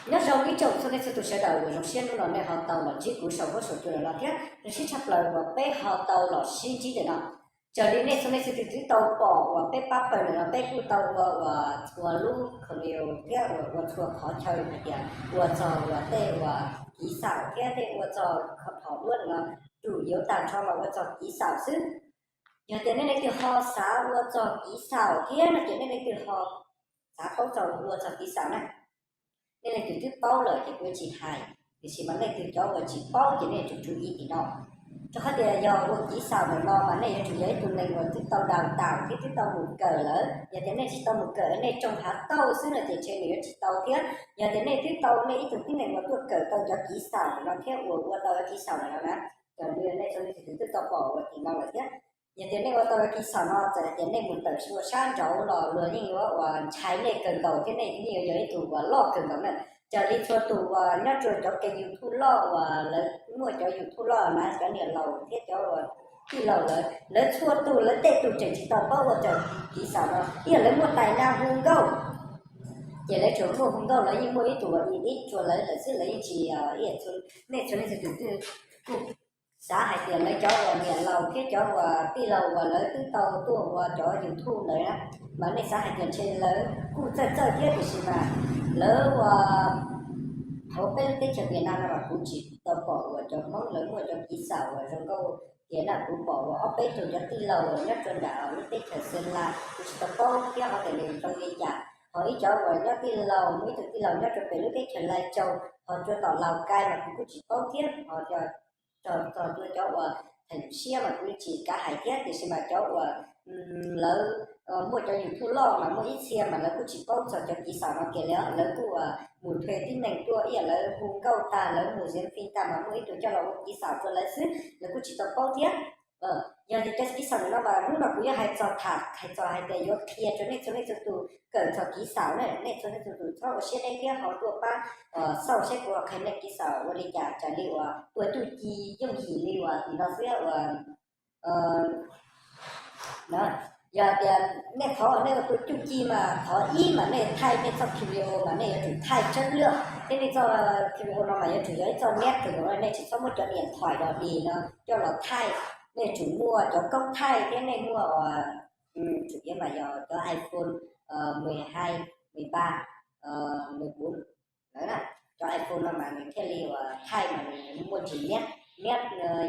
Nyob zoo ib tsoom txhua leej txhua tus sawv daws uas zoo siab hnub no nej ho tau los ntsib kuv saum huab saum cua no thiab zoo siab tshaj plaws uas peb ho tau los sib ntsib ntawm no. Raws li nej txhua leej txhua tus twb tau pom uas peb pab pawg ntawm no peb kuj tau ua uas txhua lub khaus thiab uas ua txhua qhov chaw hais tias ua txog uas tej uas kiv xaum thiab tej ua txog qhov duab no tsum yuav tag nrho los ua txog kiv xaum xwb. Yog tias nej leej twg ho xav ua txog kiv xaum thiab no ces nej leej twg ho xav paub txog ua txog kiv xaum na, nej leej twg twb paub lawm ces kuv tsis hais, tiam sis mas leej twg cov uas tsis paub ces nej tsum tsum ib tim no. Rau qhov tias yog ua kiv xaum ntawm no mas nej yuav tsum yog ib tug neeg uas twb tau đào tạo thiab twb tau mus kawm lawm. Yog tias nej tsis tau mus kawm nej tsoo hav tauj xwb no ces ntshe nws yuav tsis tau thiab. Yog tias nej twb tau nej ib tug tib neeg uas tuaj kawm tau cov kiv xaum ntawm no thiab uas ua tau cov kiv xaum ntawm no na, ces nej txhua leej txhua tus twb tau pom uas tim no lawm thiab. Yog tias nej ua tau cov kiv xaum no txawm hais tias nej mus tawm ua sab nraud los luag yeej yuav uas ntshai nej kawg nkaus thiab nej yeej yuav yog ib tug uas loj kawg nkaus na. Raws li txhua tus uas nyob rau cov kênh YouTube loj uas lawv muaj cov YouTube loj na, cov niam laus thiab cov uas tij laug lawv, lawv txhua tus lawv tej tus tseem tsis tau paub ua txog kiv xaum no, ib yam lawv muaj tais na hu nkauj, ces lawv tsuas muaj hu nkauj lawv yeej muaj ib tug uas edit rau lawv lawm xwb, lawv yeej tsis, nej txhua leej txhua tus twb kuj xav hais tias lawv cov uas niam laus thiab cov uas tij laug uas lawv twb tau tuaj ua cov YouTube ntawd na, mas nej xav hais tias ntshe lawv kuj txawj txawj thiab tiam sis mas lawv uas hauv peb lub teb chaws Vietnam no mas kuv tsis tau pom uas cov Hmoob lawv muaj cov kiv xaum uas zoo nkauj tiag na. Kuv pom uas ob peb tug cov tij laug uas nyob rau nram lub teb chaws Xeem Las, kuv tsis tau paub thiab ho tias nws zoo li cas. Ho ib cov uas nyob tij laug, muaj ib tug tij laug nyob rau pem lub teb chaws Lai Châu, ho rau tom Lào Cai mas kuv kuj tsis paub thiab. Ho txog rau cov uas theem siab mas kuv tsis kav hais thiab, tiam sis mas cov uas lawv muaj cov YouTube loj mas muaj ib txhia mas lawv kuj tsis paub txog cov kiv xaum no kiag li, lawv kuj uas mus thuê tib neeg tuaj ib yam lawv hu nkauj tag lawv mus diễn viên tag mas muaj ib tug coj los ua kiv xaum rau lawv xwb, lawv kuj tsis tau paub thiab. Yog tias cov kiv xaum no mas hnub no kuv yuav hais txog tham hais txog hais tias yuav qhia rau nej txhua leej txhua tus kawm txog kiv xaum na, nej txhua leej txhua tus txhob ua siab deb thiab ho tuaj pab xauj saib kuv qhia nej kiv xaum ua li cas raws li uas tua txuj ci yooj yim li uas tim no xwb uas yog tias nej qhov nej ua tua txuj ci mas qhov ib mas nej thaij nej txoj video mas nej yuav tsum thaij tseeb lwj thiab nej txoj video no mas yuav tsum yog ib txoj neb kawg nkaus, nej tsis txhob muab cov điện thoại dò dì no coj los thaij. Nej tsum muaj cov koob thaij thiab nej muaj uas tsum tias mas yog cov iPhone mười hai, mười ba, mười bốn lawm na. Cov iPhone no mas nws thiaj li uas thaij mas nws muaj ntsis neb, neb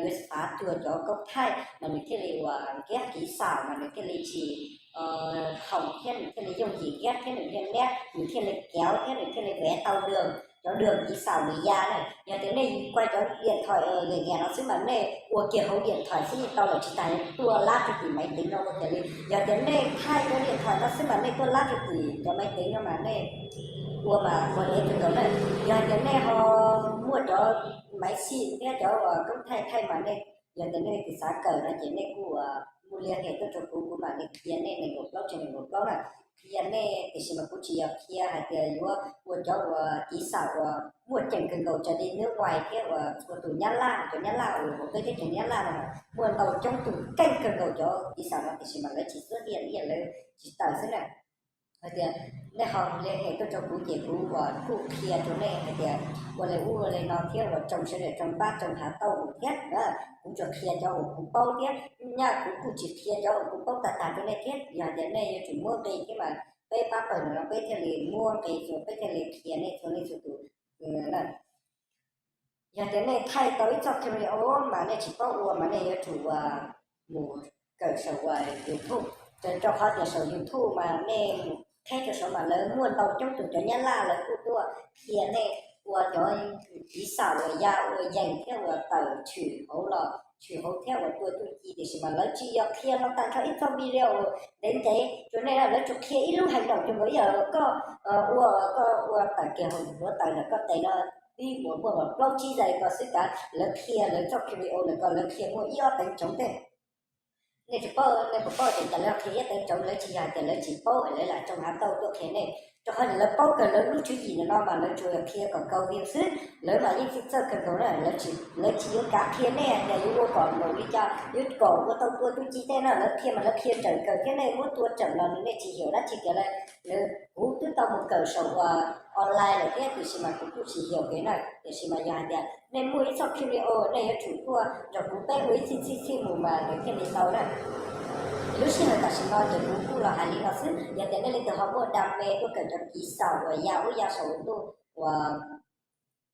yuav xav cuag cov koob thaij mas nws thiaj li uas nkiab kiv xaum mas nws thiaj li tsis khoom thiab nws thiaj li yooj yim nkiab thiab nws thiaj neb nws thiaj li kéo thiab nws thiaj li vev tau đường, cov đường kiv xaum nws ya na. Yog tias nej quay cov điện thoại lem niam no xwb mas nej ua kiag hauv điện thoại xwb yeej tau lawm tsis tas tuaj lab rau tim máy tính no ua kiag li. Yog tias nej thaij cov điện thoại no xwb mas nej tuaj lab rau tim cov máy tính no mas nej ua mas ua deb kawg nkaus na. Yog hais tias nej ho muaj cov máy xịn thiab cov uas koob thaij thaij mas nej, yog tias nej leej twg xav kawm no ces nej kuj mus liên hệ tuaj rau kuv, kuv mam li qhia nej nees nkaum plaub tseg nees nkaum plaub na. Qhia nej tiam sis mas kuv tsis yog qhia hais tias yuav ua cov uas kiv xaum uas muaj ceem kawg nkaus raws li nước ngoài thiab uas txhua tus Nyab Laj, cov Nyab Laj uas hauv peb teb chaws Nyab Laj no muaj ntau coob tus keej kawg nkaus cov kiv xaum no tiam sis mas lawv tsis xuất hiện ib yam lawv tsis tawm xwb na. Hais tias nej ho liên hệ tuaj rau kuv ces kuv uas kuj qhia rau nej hais tias ua li ub ua li no thiab uas tsoo sawv daws tsoo pab tsoo hav tauj thiab na. Kuv tsuas qhia cov uas kuv paub thiab, nyaj kuv kuj tsis qhia cov uas kuv paub tag tag rau nej thiab. Yog tias nej yuav tsum muab nqi thiab mas peb pab pawg no peb thiaj li muab nqi, peb thiaj li qhia nej txhua leej txhua tus na. Yog tias nej thaij tau ib txoj video mas nej tsis paub ua mas nej yuav tsum uas mus kawm saum uas YouTube, rau qhov tias saum YouTube mas nej mus qheb rau saud mas lawv muaj ntau coob tus cov Nyab Laj lawv kuj tuaj qhia nej ua cov kiv xaum uas ya ua yees thiab uas tawm tshwm hauv los tshwm hauv thiab uas tua txuj ci tiam sis mas lawv tsis yog qhia no tag nrho ib txoj video ntev ntev rau nej, lawv tsuas qhia ib lub hành động kawg nkaus ib yam koj ua koj ua tawm kiag hauv hluav taws ntawm koj tes no tib uas muaj plaub tsib giây ko xwb kav lawv qhia lawv txoj video ntawm ko lawv qhia muaj ib ob teev tsoov tej. Nej tsis paub, nej puas paub tias cas lawv qhia ib teev tsoov, lawv tsis yog tias lawv tsis paub lawv lam tsoo hav tauj tuaj qhia nej, rau qhov lawv paub kawg lawv lub tswv yim ntawm no mas lawv tsuas yog qhia kom kauv view xwb. Lawv mas yeej txawj txawj kawg nkaus na, lawv tsis, lawv tsis yuav kav qhia nej tias yuav ua kom npaum li cas, yuav kom ua tau tua txuj ci tej no, lawv qhia mas lawv qhia tseem kawg thiab nej muab tua tseem los nws nej tsis hiểu dab tsi kiag li. Lawv, kuv twb tau mus kawm saum uas online lawm thiab, tiam sis mas kuv kuj tsis xyaum kev na. Tiam sis mas yog hais tias nej muaj ib txoj Q and A, nej yuav tsum tuaj nrog kuv peb ua ib txhij txhij txhij mus mas nws thiaj li tau na. Lub sij hawm tam sim no ces kuv kuj los hais li no xwb. Yog tias nej leej twg ho muaj dam me tuaj kawm cov kev xaum uas ya ub ya saum ntuj uas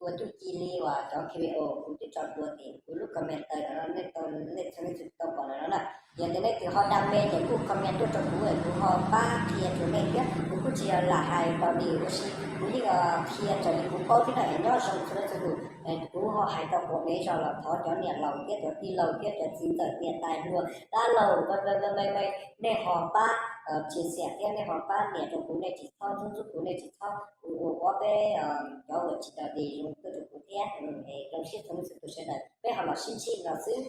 ua tuj ci li uas cov Q and A kuv twb tso dua tim kuv lub comment tawm no, nej tau, nej txhua leej txhua tus tau pom lawm no na. Yog tias nej twg ho dam me ces kuj comment tuaj rau kuv, kuv ho pab qhia rau nej thiab. Kuv kuj tsis yog lam hais tau li, tab sis kuv yeej qhia raws li kuv paub thiab na. Nyob zoo txhua leej txhua tus, kuv ho hais tau quav dev zog los thov cov niam laus thiab cov tij laug thiab cov txiv ntxawm niam tais hluas dab laug, nej ho pab chia sẻ thiab nej ho pab nias rau kuv, nej tsis txhob ntxub ntxub kuv, nej tsis txhob ua ua peb cov uas tsis dog dig zoo tuaj rau kuv thiab. Zoo siab txhua leej txhua tus sawv daws, peb ho los sib ntsib no xwb.